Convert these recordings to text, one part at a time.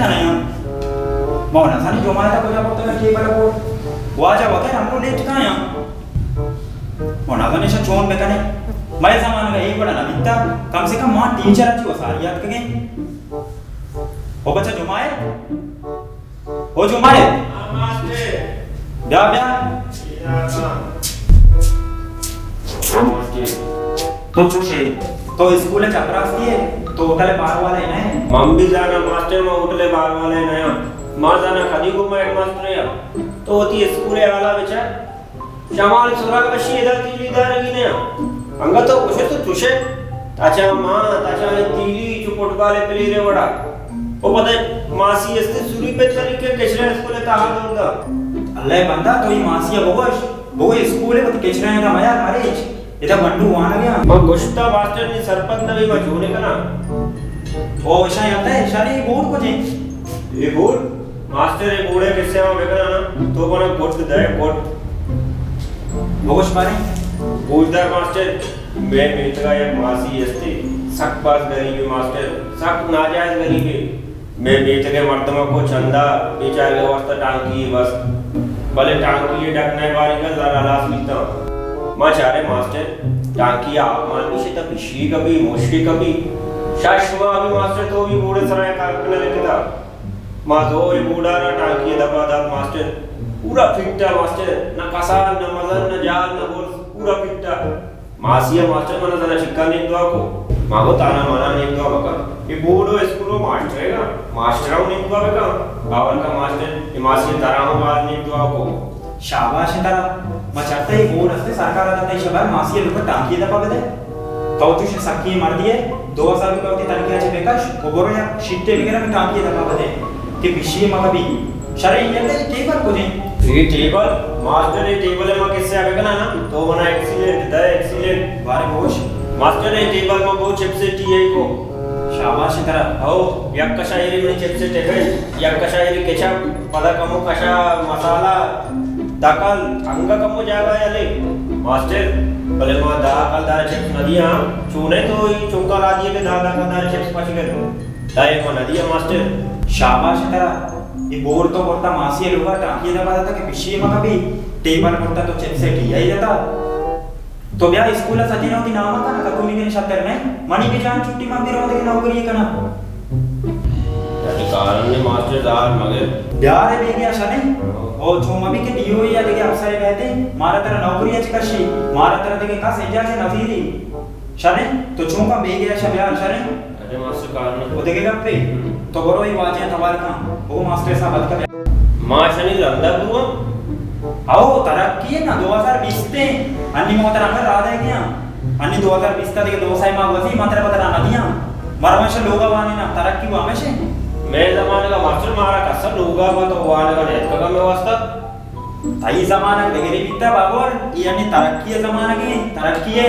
ما نزانی جماعت کجا برتگ ٹیبل بورڈ۔ واجہ وغیرہ ہمرو لیٹ کایاں۔ ما نزانی شا چون بکنے۔ مئے زمانگ اے وڑا نہ بیتا۔ کم سے کم ما ٹیچر اچ وساری یاد کگیں۔ او بچہ جماعت۔ او جماعت۔ بیا، بیا۔ تو چوشے، تو اسکول چپراستی ہے، تو ہوٹل بار والے نہیں۔ من بھی زاناں ماسٹر، من ہوٹل بار والے نہیں۔ ما زاناں کدی گو میں ہیڈ ماسٹر ہے۔ تو ہوتی اسکول ہے آلا بچار۔ شمال سرا کشی ادا تیلی دارگی نیا۔ انگا تو کشے تو چوشے۔ تاچا ماں، تاچا تیلی چو فٹبال پلیئر وڑا۔ او پتہ ماسی استے سوری پہ طریقے کچرا اسکول تہا دور دا۔ اللہ بندہ تو ہی ماسی بگوش، بگو اسکول وتی کچرا دا میار مریچ۔ ادا بنڈو وانگیا۔ من گشتا ماسٹر نی سرپد نہ بی، من چونے کنا۔ او اشاں یلہ ہے، اشانی بورڈ کجیں؟ اے بورڈ؟ ماسٹر، اے بورڈ ءِ کسہ ءَ بہ کناں نا، تو منا گڈ دئے، گڈ۔ بگوش باریں۔ گوشدار ماسٹر، مئے میتگ ءَ یک ماسی استے، سک باز گریبے ماسٹر، سک ناجائز گریبے۔ مئے میتگ ءِ مردم ءَ کو چندہ بیچارگ ءِ واستہ ٹانکی بست، بلے ٹانکی ءِ ڈک نہ باریگ ءَ زر ہلاس بیتاں۔ ما چارے ماسٹر، ٹانکی ءَ آپ مان بی شتہ، پشی کپی، مشکی کپی۔ شش ماہ بی ماسٹر تو بی بورڈ ءِ سرا یک حرف نہ لکھتا۔ ما زور ءَ بورڈ ءَ را ٹانکی ءِ دپا دات ماسٹر۔ پورا فٹ ءَ ماسٹر، نہ کسان، نہ مزن، نہ جال، نہ برز، پورا فٹ ءَ۔ ماسی ءَ ماسٹر منا زنا چکا نیک دعا کو۔ ما گو تانا منا نیک دعا مکن۔ اے بورڈ ءُ اسکول ءُ ماسٹر ہے نا، ماسٹر ءَ نیک دعا بکن۔ باور کن ماسٹر، اے ماسی ءَ ترا ہم باز نیک دعا کو۔ شاباش انت ترا۔ ما چرتا اے بورڈ استے سرکار ءَ داتا، ایشی ءَ بر ماسی ءِ لوگ ءَ ٹانکی ءِ دپا بدے۔ تو چوشیں سکی مردی ئے، دو ہزار روپے وتی تنخواہ ءَ چہ بکش، او برو یک شیٹے بگر ہمے ٹانکی ءِ دپا بدے کہ پشی مہ کپی۔ شریں، اے ٹیبل کجیں؟ A table? Master, a table ءِ ما کسہ ءَ بکناں نا، تو منا ایکسیلنٹ دئے، ایکسیلنٹ۔ بارے بگوش۔ ماسٹر، اے ٹیبل ما بو چپس ءِ ٹی آئی کو۔ شاباش ترا۔ او، یک کشا ایری منی چپس ءِ ٹفن، یک کشا ایری کیچپ، پدا کمو کشا مسالہ، دکل، انگا کمو جاگہ یلے۔ ماسٹر، بلے ما دہ کلدار چپس نہ دیاں، چونیں تو اے چکا را دیے کہ دہ دہ کلدار چپس پچ گر۔ دائے ما نہ دیاں ماسٹر۔ شاباش ترا، اے بورڈ تو برتا ماسی ءِ لوگ ءَ ٹانکی ءِ دپا داتا کہ پشی مہ کپی، ٹیبل برتا تو چپس ءِ ٹی آئی داتا۔ تو بیا اسکول ءَ سجین ءَ وتی نام ءَ کن، اگاں تو نی کن شتر نہ، منی بھی جان چھٹی، من بھی رو دگہ نوکری کناں۔ تئی کارن نے ماسٹر زار مگر۔ بیار ءَ بیگیا شریں۔ او چو مبی کہ ڈی او یا دگہ افسرے بیتے، مارا ترا نوکری ءَ چہ کشی، مارا ترا دگہ کس اجازت نہ زیری۔ شریں، تو چونکا بیگیا شا بیار شریں۔ ارے ماسٹر کار نہ۔ او دگہ گپے؟ تو برو اے واجہ ءَ توار کن۔ او ماسٹر صاحب اتکا۔ ما شنی رندا برو۔ او ترقی نا دو ہزار بیست ءَ۔ انی ما ترا ہمے راہ دے گیا۔ انی دو ہزار بیست ءَ دگہ دو سال ما وزی ما ترا پتہ نہ دیاں۔ مرمش لوگا وانے نا ترقی و ہمیشہ۔ مئے زمانگ ءَ ماسٹر مارا کسا لوگا با تو وانگا نیتکگا مئے واسطہ۔ تئی زمانگ دگرے بیتا بابور، اے انی ترقی ءِ زمانگ ایں، ترقی ءِ۔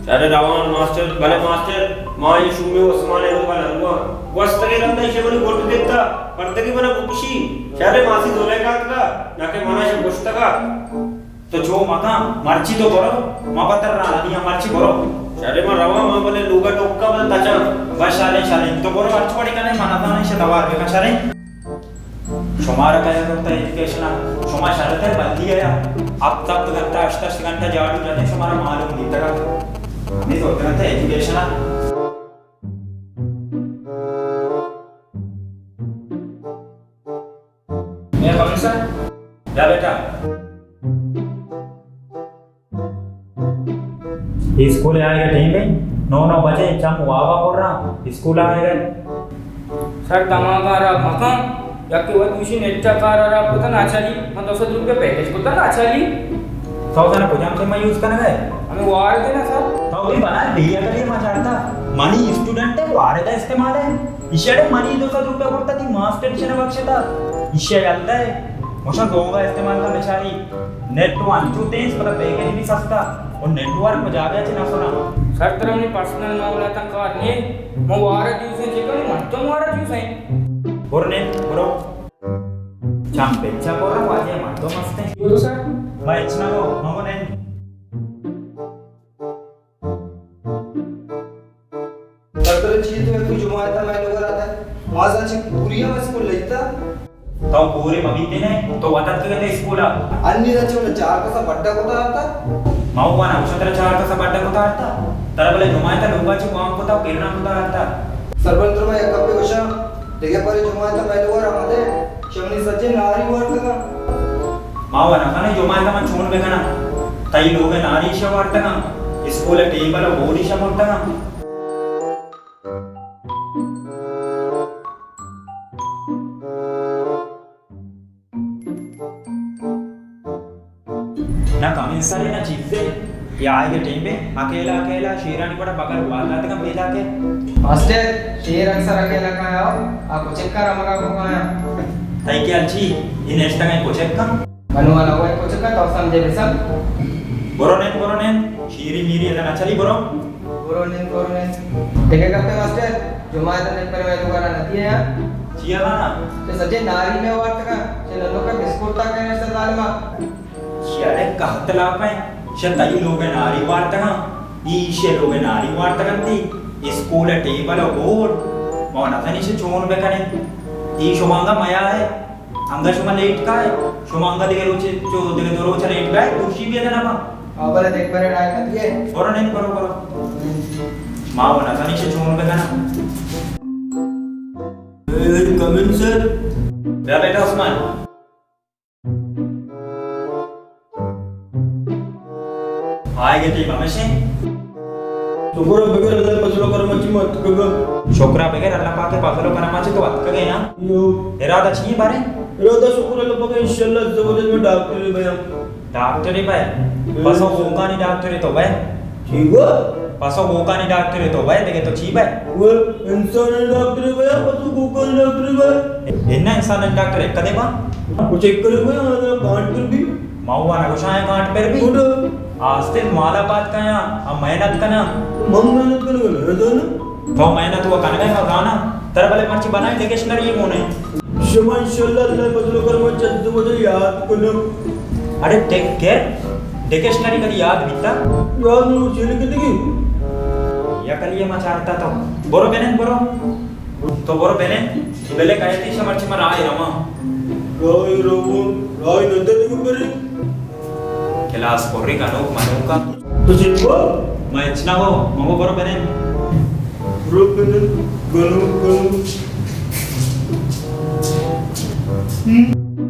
شر روان ماسٹر، بلے ماسٹر، ما اے شومیں عثمان ءِ لوگ ءَ نہ رواں۔ گوستگیں رند ءَ ایشی ءَ منی گٹ گپتا، پردگی منا بکشی۔ شر ماسی زلیخا اتکا، نہ کہ منا ایشی ءَ کشتگا۔ تو چو مکن، مرچی تو برو، ما پتر راہ دیاں، مرچی برو۔ شر ما رواں، ما بلے لوگ ءَ ٹوکا بلے تچاں۔ بس شریں، شریں، تو برو ہرچ وڑی کنے، ما نزاناں ایشی ءَ توار بکن، شریں۔ شمارا کئے زرت ایجوکیشن ءَ؟ شما شرتر بلدی ءَ یا ہپت ہپت گھنٹہ، ہشت ہشت گھنٹہ جاڑو جنے، شمارا معلوم بیتگ ات۔ ہمے زرت انت ایجوکیشن ءَ۔ اے خمسہ، بیا بیٹا۔ اے اسکول ءَ آئیگ ءِ ٹیم ایں، نو نو بجے، چم وابا پر رہا، اسکول ءَ آئیگ ءَ۔ سر، دماغ ءَ ہراب مکن، یکے وت گوشی نیٹ ءَ کار ہراب کتا ناچالی، من دو سد روپے پیکج کتا ناچالی۔ تو زاناں کجام سم ءَ یوز کنگ ءَ ئے؟ ہمے وارد ءَ نا سر۔ تو بھی بنا بے عقلی ما چارتا، منی اسٹوڈنٹ ءِ وارد ءَ استعمال ءَ۔ ایشی ءَ منی دو سد روپے برتا، تئی ماسٹر ایشی ءَ بخشتا۔ ایشی ءَ یل دئے، مشا زوگا استعمال کن بچاری۔ نیٹ وان چو تیز، پدا پیکج بھی سستا، اور نیٹ ورک پہ جاگہ چہ نہ سنا۔ سر، ترا منی پرسنل معاملاتاں کار نے، من وارد یوز ایں چے کنوں، من تو وارد یوز ایں۔ برو نے، برو۔ چم پچا برو، واجہ مردم ہستیں۔ برو سر۔ ما ہچ نہ گو، ما گو نہیں۔ ڈاکٹر چی تو ایک جماعت میں لوگ رہتا ہے۔ ما چہ پوری ہم اسکول لئیتا۔ تو پورے مبیتے نے، تو وت اتکگ ات اسکول ءَ۔ انی دا چہ من چار کس ءَ بڈا کتا آتا۔ ما وان اوشتر چار کس ءَ بڈا کتا آتا۔ ترا بلے جماعت ءَ لوگا چہ وام کتا و کرنا کتا آتا۔ سربند ترا یک گپے گوشاں، دگہ پرے جماعت ءَ مئے لوگ ءَ رامدے، شمنی سجے ناری وارتگاں۔ ما وان نزانے جماعت ءَ من چون بکناں۔ تئی لوگ ءَ ناری شہ وارتگاں، اسکول ءِ ٹیبل و بورڈ شہ برتگاں۔ نہ کمنسرے نہ چیزے، یا آئیگے ٹیم بے، اکیلا اکیلا شیرانی پڑا بغیر وال داتگا پیدا کے۔ ماسٹر، شیر اکثر اکیلا کایا، آ کچک کا رمگا کو کایا۔ تئی خیال چی، یہ نشتگا کچک کا؟ منو والا وہ کچک کا تو سمجھے بسم۔ برو نین، برو نین، شیری میری ادا نہ چلی برو۔ برو نند، برو نند۔ دگہ گپے ماسٹر، جماعت ءَ پر مئے لوگ ءَ را نہ دیے یا؟ چیا نا؟ چہ سجے ناری مئے وارتگاں، چہ ننوکا بسکٹ تا کئے نشتہ ظالما۔ شی اڑے کہت لاپیں، شہ تئی لوگ ءَ ناری وارتگاں، ای ایشی لوگ ءَ ناری وارتگنتی، اسکول ءِ ٹیبل و بورڈ، ما نزانی شہ چون بکنیں، ای شمانگا میا ہے۔ انگا شما لیٹ کائے، شما انگا دگہ روچے، چو دگہ دو روچ لیٹ کائے، کرسی بھی ادا نہ با۔ آ، بلے دیکھ برے ڈائے کن دیے۔ برو نند، برو، برو۔ ما و نزانی شہ چون بکناں۔ May I come in, sir? بیا بیٹا عثمان۔ آئے گے ٹیم ہمیشہ۔ شکر بغیر اللہ فضل و کرم چی مت کگا۔ شکر بغیر اللہ پاک فضل و کرم چی تو اتکگے نا۔ یو۔ ارادہ چی بارے؟ ارادہ شکر اللہ پاک انشاءاللہ عز و جل میں ڈاکٹر بیا۔ ڈاکٹر بیا؟ ہم۔ پسو گوکانی ڈاکٹر تو بیا؟ چی گو؟ پسو گوکانی ڈاکٹر تو بیا، دگہ تو چی بیا؟ وہ انسان ڈاکٹر بیا، پسو گوکانی ڈاکٹر بیا۔ انا انسان ڈاکٹر ایک کدے با؟ کچھ ایک کرے بیا، آنا کانٹ پر بھی۔ ما وانگوشاں کانٹ پر بھی۔ گڈ۔ آستل مالا پات کایاں، آ محنت کناں۔ من محنت کنگا نہ زاناں۔ تو محنت و کنگا ما زاناں۔ ترا بلے مرچی بنائیں ڈکشنری گونے۔ شما انشاءاللہ اللہ فضل و کرم چہ عز و جل یاد کنو۔ اڑے ڈک-، ڈکشنری کدی یاد بیتا؟ یاد نو چیل کدی؟ یا کلی ما چارتا تو۔ برو بنند برو۔ تو برو بنند، بلے کئیت ایشاں مرچی من راہ ءَ رواں۔ راہ ءَ رواں، راہ ءَ نندے تو برے۔ کلاس پُرّی کنوک منوکا۔ تو چی گو؟ من ہچ نہ گو، من گو برو بنند۔ برو بنند، گنوک، گنوک۔ ہم۔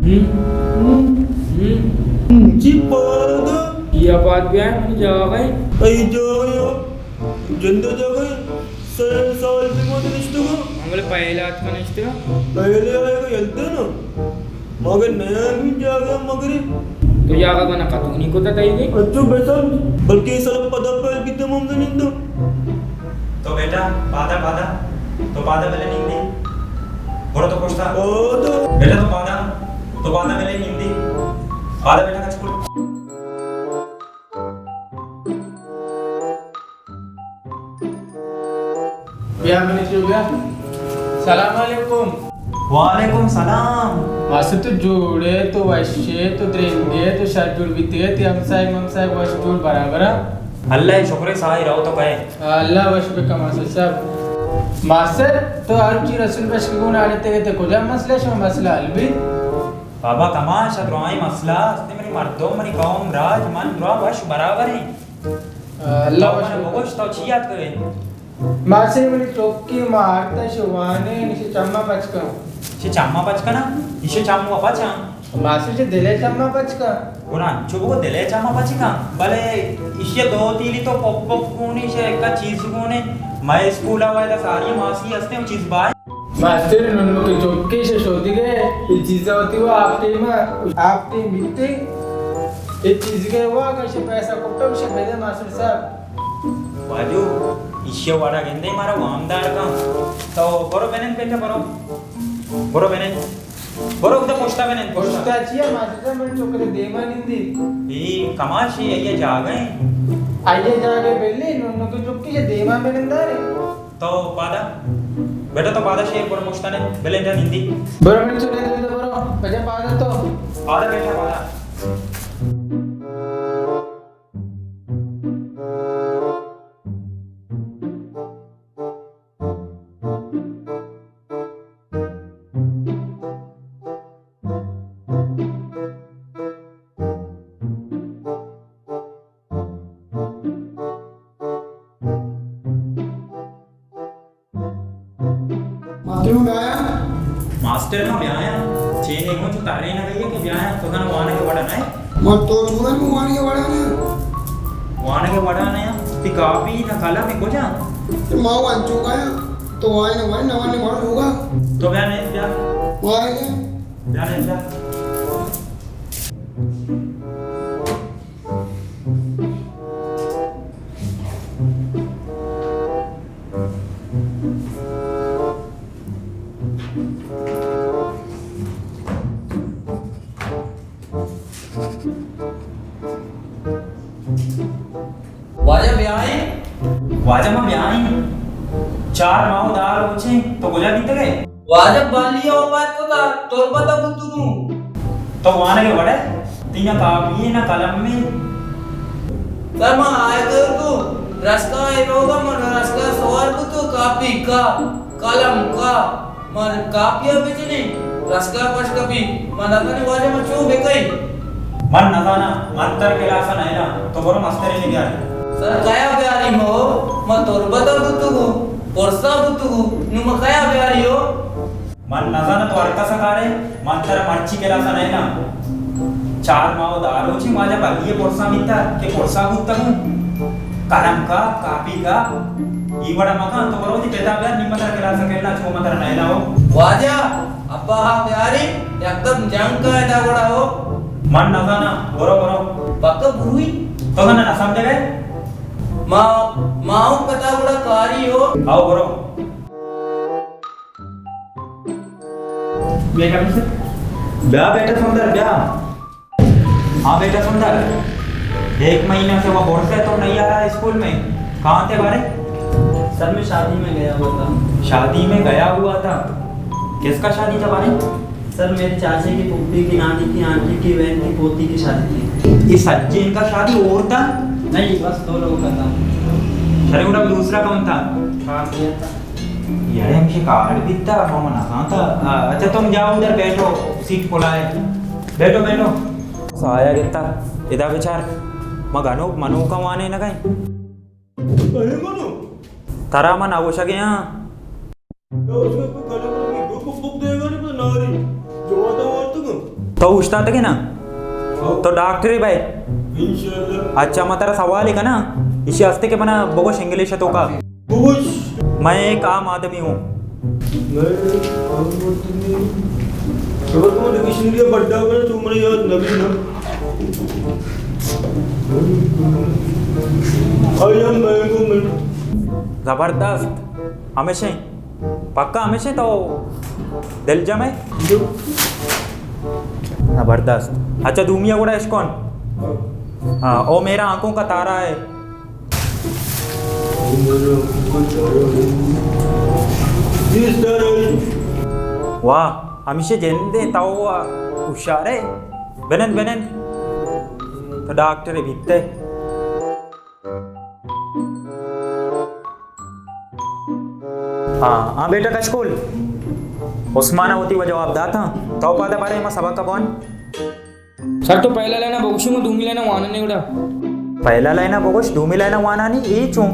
ہم۔ ہم۔ ہم۔ چی پاد؟ یا پاد بیا، منی جاگہ ءَ۔ اے جاگہ ءَ۔ جند ءِ جاگہ ءَ۔ سئے سال بی مود نشتگاں۔ ہم، بلے پہلا اتکا نشتگاں۔ پہلے آئے گا یلدے نا۔ مگر نیا بھی جاگہ مگرے۔ تو جاگہ گنا قطونی کو تا تئی دے۔ اچھو بسم، بلکہ سال پدا پہل بیتا ممد نندو۔ تو بیٹا، پادا، پادا۔ تو پادا بلے نندی۔ برو تو پشتا۔ او تو۔ بیٹا تو پادا۔ تو پادا بلے نندی۔ پادا بیٹا کچ کو۔ بیا منی چو بیا۔ سلام علیکم۔ وعلیکم سلام۔ ماسٹر تو جوڑے، تو وشے، تو درنگے، تو شر جوڑ بیتگے، تی ہمسائے ممسائے وش جوڑ برابر ءَ؟ اللہ ءِ شکر ءَ ساہی رو تو کئے۔ اللہ وش بکا ماسٹر صاحب۔ ماسٹر تو ہر چی رسول بخش گون آڑے تگے تے کجا مسئلہ شما مسئلہ حل بی؟ بابا کماش ءَ درائیں مسئلہ است، منی مردم، منی قوم، راج، من درا وش برابر ایں۔ اللہ تو وش من بگوش، تو چی یاد کرے؟ ماسے منی چوکی مارتا شوانے نشے چما پچکا۔ شے چما پچکا نا؟ ایشے چما پچا؟ ماسے شے دلے چما پچکا۔ گڑا انچو بگو دلے چما پچکا۔ بلے ایشے دو تیلی تو پپ پپ گونی شے ایک چیز گونے۔ میں اسکول آوائی دا ساری ماسی ہستے وہ چیز بائے۔ ماسٹر ننوکیں چکے شہ شودیگ ءَ اے چیزا وتی و آپ ٹیم ءَ، آپ ٹیم بیتے۔ اے چیزگے وا کہ شہ پیسہ کٹو شہ بدے ماسٹر صاحب۔ واجو، ایشی وڑا گندے مارا وامدار کن۔ تو برو بنند بیٹا برو۔ برو بنند۔ برو ادا پشتا بنند، پشتا۔ پشتا چیا ماسٹر صاحب من چکر دیما نندی۔ اے کماشی اے جاگہ ہیں۔ اے جاگہ بلی ننوکیں چکے شہ دیما بنندارے۔ تو پادا۔ بیٹا تو پادا شیر برو پشتانے، بلے انجا نندی۔ برو من چلے دے برو، بجا پادا تو۔ پادا بیٹا پادا۔ ماسٹر، ما بیایاں، چینے گوں چو ترے نہ گئی کہ بیایاں، تو کن وانگ وڑا نہ؟ ما تو چونن وانگ وڑا نہ؟ وانگ وڑا نہ، تی کاپی نہ قلم کجا؟ ما وان چوکا، تو وای نہ وای، نہ وان نے مارو لوگا۔ تو بیا نہیں بیا۔ وای۔ بیا نہیں بیا۔ واجہ بیائیں؟ واجہ ما بیائیں۔ چار ماہ و دار روچیں، تو کجا بیتگے؟ واجہ بالی ء وپات کتا، تربت ء بوتگوں۔ تو وانگ ء وڑ ء؟ تئی نہ کاپی ء نہ قلم ء۔ سر، ما آیگ ء تو رسکا ء روگ ء، من رسکا سوار بوتو، کاپی کا، قلم کا، من کاپی ء بچنی، رسکا پش کپی، من نزانی واجہ من چو بکئی۔ من نزاناں، من تر کلاس ء نئیلاں، تو برو مسترے نہ بیار۔ سر، کیا بیاری مو؟ من تربت ء بوتگوں، پرسا بوتگوں، نو من کیا بیاری ہو؟ من نزاناں تو ہر کس ء کارے، من ترا مرچی کلاس ء نئیلاں۔ چار ماہ و دار روچی واجہ بلی ء پرسا بیتا کہ پرسا بوتگوں۔ قلم کا، کاپی کا، ای وڑا مکن، تو برو وتی پتا بیار، نی من ترا کلاس ء کئیلاں، چو من ترا نئیلاں ہو۔ واجہ، ابا ہا بیاری، یکدم جنگ کا ادا گڑا ہو۔ من نزاناں، برو، برو۔ پکا بروئی؟ تو من نہ سمجھگئے؟ ما، ما ہوں پتا گڑا کاری ہو۔ آؤ، برو۔ بیا بیٹا سندر، بیا۔ ہاں بیٹا سندر، ایک مہینہ سے وہ بورڈ سے تم نہیں آ رہا ہے اسکول میں، کہاں تھے بارے؟ سر، میں شادی میں گیا ہوا تھا۔ شادی میں گیا ہوا تھا؟ کس کا شادی تھا بارے؟ سر، میرے چاچے کی پھوپھی کی نانی کی آنٹی کی بہن کی پوتی کی شادی تھی۔ یہ سجین کا شادی اور تھا؟ نہیں، بس دو لوگوں کا تھا۔ چلے، گڑا دوسرا کون تھا؟ ہاں، بھیا تھا۔ یارے، ہمشہ کارڈ بیتا، ما نزانتا۔ آ، اچھا، تم جاؤ ادھر بیٹھو، سیٹ پلا ہے۔ بیٹھو، بیٹھو۔ سایہ گتا، ادا بچار۔ ما گنوک منوکا وانے نہ گئے۔ کہے گنوک؟ ترا من اوشگے ہاں۔ تو اوشتاتگے نا؟ ہاں۔ تو ڈاکٹرے بئے؟ انشاءاللہ۔ اچھا، ما ترا سوالے کناں۔ ایشی ہستے کہ منا بگوش انگلش ء توکا۔ بگوش۔ میں ایک عام آدمی ہوں۔ میں ایک عام آدمی ہوں۔ اگر تم ڈکشنری بڈا کرے تو مجھے یاد نہ بھی نا۔ I am mango man۔ زبردست۔ ہمیشہ پکا ہمیشہ تو دلجم ہے؟ زبردست۔ اچھا، دومیا گڑا اشکون۔ ہاں، او میرا آنکھوں کا تارا ہے۔ واہ، ہمیشہ جندے تو ہوشیار ہے۔ بنند، بنند۔ تو ڈاکٹر بیتے۔ ہاں، ہاں بیٹا کشکول۔ عثمان ء وتی و جواب دات ہاں۔ تو پادا بارے ما سبق ء بوان۔ سر، تو پہلا لائن ء بگوشی، ما دومی لائن ء وانانی گڑا۔ پہلا لائن ء بگوش، دومی لائن ء وانانی، اے چون؟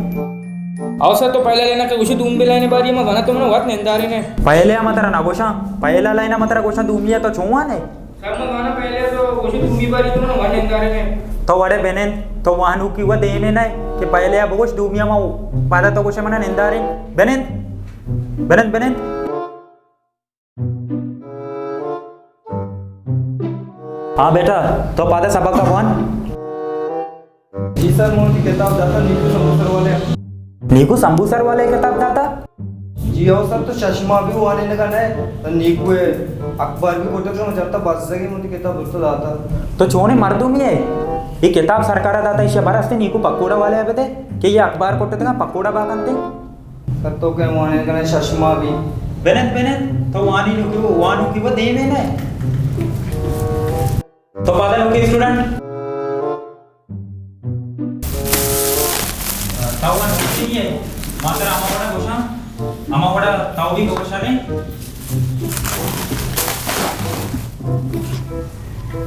او سر، تو پہلا لائن ء کہ گوشی، دومی لائن ء باری ما زانا تو من وت نندارین ہے۔ پہلے ء ما ترا نہ گوشاں، پہلا لائن ء ما ترا گوشاں، دومی ء تو چون وانے؟ سر، ما زانا پہلے تو گوشی دومی باری تو من وت نندارین ہے۔ تو وڑے بنند، تو وانوکی و دینے نہ کہ پہلے ء بگوش، دومی ء ما پادا تو گوشے منا نندارین۔ بنند، بنند، بنند۔ ہاں بیٹا، تو پادا سبق ء بوان۔ جی سر، من وتی کتاب داتا نیکو سمبو سر والے۔ نیکو سمبو سر والے کتاب داتا؟ جی ہو سر، تو شش ماہ بھی وانے لگا نہ، تو نیکو اخبار بھی کوٹا، تو جاتا بس زگی من وتی کتاب درست داتا۔ تو چونے مردمی ہے؟ یہ کتاب سرکارا داتا، اسے برستے نیکو پکوڑا والے بدے کہ یہ اخبار کوٹا تھا پکوڑا با کنتے۔ سر، تو کئے وانے کنے شش ماہ بھی۔ بنند، بنند، تو وانی نو کہ وہ، وانو کہ وہ دے میں نہ۔ تو پادا لوکے اسٹوڈنٹ۔ تو وان کچھ نہیں ہے۔ ماتر ہما وڑا گوشاں، ہما وڑا تاو بھی گوشا نہیں۔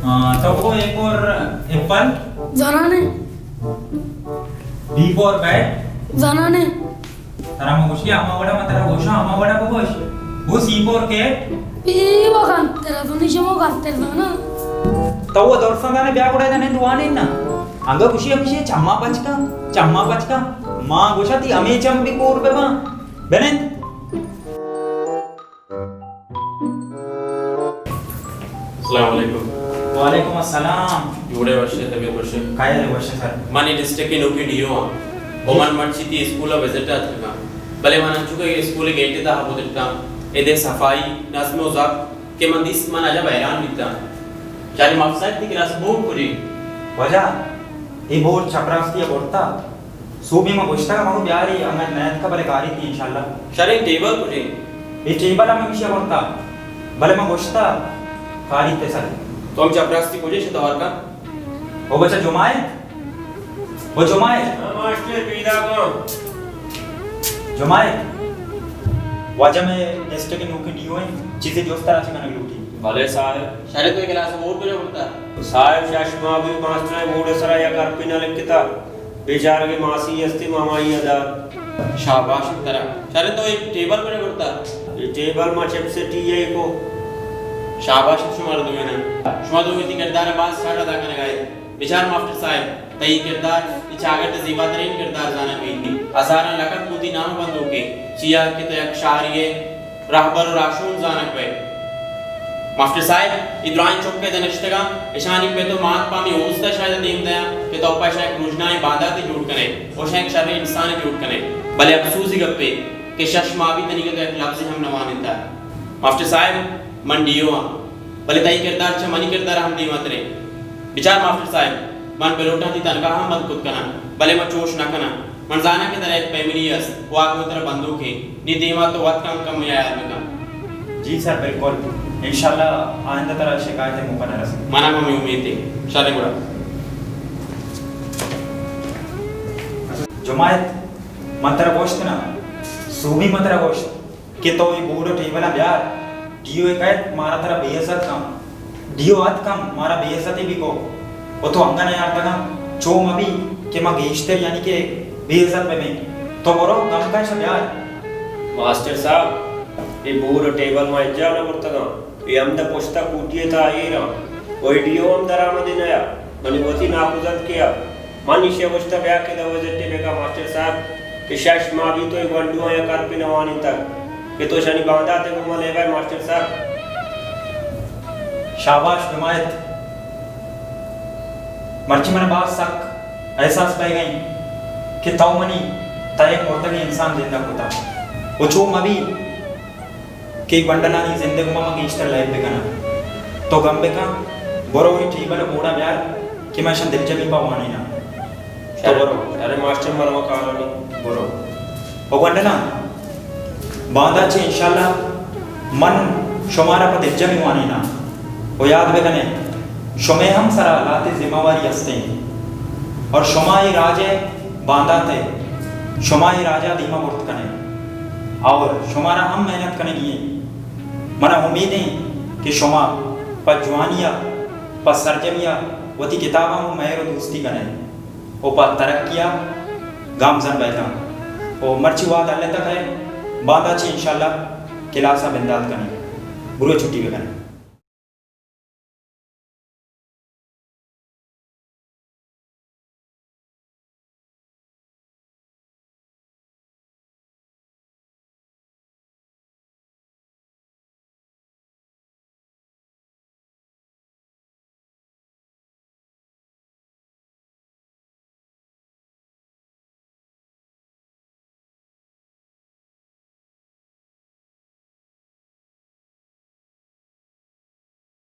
ہاں، تو کو اے فور ایپل۔ زانانے۔ B for bat. زانانے۔ ترا ما گوشی ہما وڑا، ما ترا گوشاں ہما وڑا بگوش۔ گو سی فور کیٹ۔ اے وَ گنتر ءَ زانی، شما گنتر زانا۔ تو وَ درساں زانے، بیا گڑا ادا نند وانین نا۔ انگا گوشی ہمیشی چما پچ کن، چما پچ کن۔ ما گوشا تئی ہمے چم بھی کور بہ باں۔ بنند۔ السلام علیکم۔ وعلیکم السلام۔ جوڑے وشے، طبیعت وشے؟ خیر وشے سر۔ من اے ڈسٹرکٹ ءِ نوکیں ڈی او آں۔ و من مرچی تئی اسکول ءَ وزٹ ءَ اتکگاں۔ بلے من انچو کہ اسکول ءِ گیٹ ءِ تہا پترتاں، ادے صفائی، نظم و ضبط کہ من دیست من عجب حیران بیتاں۔ چارے ماف صاحب، تئی کلاس ءِ بورڈ کجے؟ واجہ، اے بورڈ چپراستی ءَ برتا۔ سوبی ما گوشتگ، ما گو بیاری، انگت نیتکا، بلے کاریتی انشاءاللہ۔ شریں، ٹیبل کجے؟ اے ٹیبل ہم ہمیشی ءَ برتا، بلے ما گوشتا کاریت سر۔ تو ہم چپراستی کجے شت توار کا؟ او بچہ جماعت، او جماعت۔ ہاں ماسٹر، پیدا کن۔ جماعت، واجہ مئے ڈسٹرکٹ ءِ نوکیں ڈی او ایں، چیزے جست ترا چہ کنگ لوٹی۔ بلے صاحب۔ شریں، تو اے کلاس ءِ بورڈ کجا برتا؟ صاحب، شش ماہ بی ماسٹر ءَ بورڈ ءِ سرا یک حرپے نہ لکھتا۔ بیچارگے ماسی استی، مامائی ءَ دات۔ شاباش ترا۔ شریں، تو اے ٹیبل پر برتا؟ اے ٹیبل ما چپس ءِ ٹی ءَ کو۔ شاباش شمارا دوئیناں۔ شما دوئیں وتی کردار ءَ باز شر ادا کنگا ات۔ بچار ماسٹر صاحب، تئی کردار اے چاگرد ءِ زیباترین کردار زانگ بیت۔ ہزاراں لکت گوں تئی نام ءَ بندوک ایں، چیا کہ تو یک شاری ءِ رہبر و راہشون زانگ بئے۔ ماسٹر صاحب، اے درائیں چک ادا نشتگاں، اشانی پت و مات پہ ہمے اوست ءَ شاید ءَ دیم دیاں کہ تو پہ اشاں یک روژنائیں بانداتے جوڑ کن ئے و اشاں یک شریں انسانے جوڑ کن ئے۔ بلے اپسوزی گپے کہ شش ماہ بیت تنیگہ تو یک لبزے ہم نہ وانینتگ۔ ماسٹر صاحب، من ڈی او آں، بلے تئی کردار چہ منی کردار ءَ ہم دیمتریں۔ بچار ماسٹر صاحب، من بلوٹاں تئی تنخواہ ہم بند کت کناں، بلے من چوش نہ کناں۔ من زاناں کہ ترا یک فیملی است و آ گوں ترا بندوک ایں۔ نی دیما تو وت کم کم ہیال بکن۔ جی سر، بالکل۔ انشاءاللہ آئندہ ترا شکایت ءِ موقع نہ رسیت۔ منا ہم ہمے امیت ایں۔ شریں گڑا۔ جماعت، من ترا گوشت نا، سوبی من ترا گوشت کہ تو اے بورڈ و ٹیبلاں بیار، ڈی او اے کئیت مارا ترا بے عزت کن۔ ڈی او اتک ہم مارا بے عزتے بہ کو۔ و تو انگہ نیارتگاں، چو مہ بی کہ ما گیشتر یعنی کہ بے عزت بہ بیں۔ تو برو گم کن، شہ بیار۔ ماسٹر صاحب، اے بورڈ و ٹیبل ما ہچجا نہ برتگاں۔ اے ہمدا پشتا کوٹی ءِ تہا ایر آں۔ و اے ڈی او ہم درآمدے نیا۔ منی وتی ناکوزتکے آ۔ من ایشی ءَ گوشتہ بیا کہ دو وزٹے بکا ماسٹر صاحب کہ شش ماہ بیت تو اے گونڈواں یک حرپے نہ وانینتگ کہ تو شانی باندات ءَ گوں ما لیبئے ماسٹر صاحب۔ شاباش جماعت، مرچی من باز سک احساس بئیگ ءَ انت کہ تو منی تہ ءَ یک مردگیں انسان زندگ کتہ و چو مہ بی کہ گونڈلانی زند ءَ گوما من گیشتر لیب بکناں۔ تو گم بکن، برو اے ٹیبل ءُ بورڈ ءَ بیار کہ من اشاں دلجمی پہ وانیناں۔ تو برو۔ ارے ماسٹر، من ہما کارانی۔ برو۔ او گونڈلاں، باندا چہ انشاءاللہ من شمارا پہ دلجمی وانیناں۔ و یاد بکنے، شمے ہم سرا لہتے ذمہ واری ہستیں۔ اور شما اے راج ءِ باندات ئے، شما اے راج ءَ دیما برت کنے۔ اور شمارا ہم محنت کنگی ایں۔ منا امیدیں کہ شما پہ جوانی ءَ، پہ سرجمی ءَ وتی کتاباں گوں مہر و دوستی کنے و پہ ترقی ءَ گامزن بئیتاں۔ و مرچی وہد ہلتگ ءَ، باندا چہ انشاءاللہ کلاس ءَ بندات کنیں۔ برو چھٹی بکن۔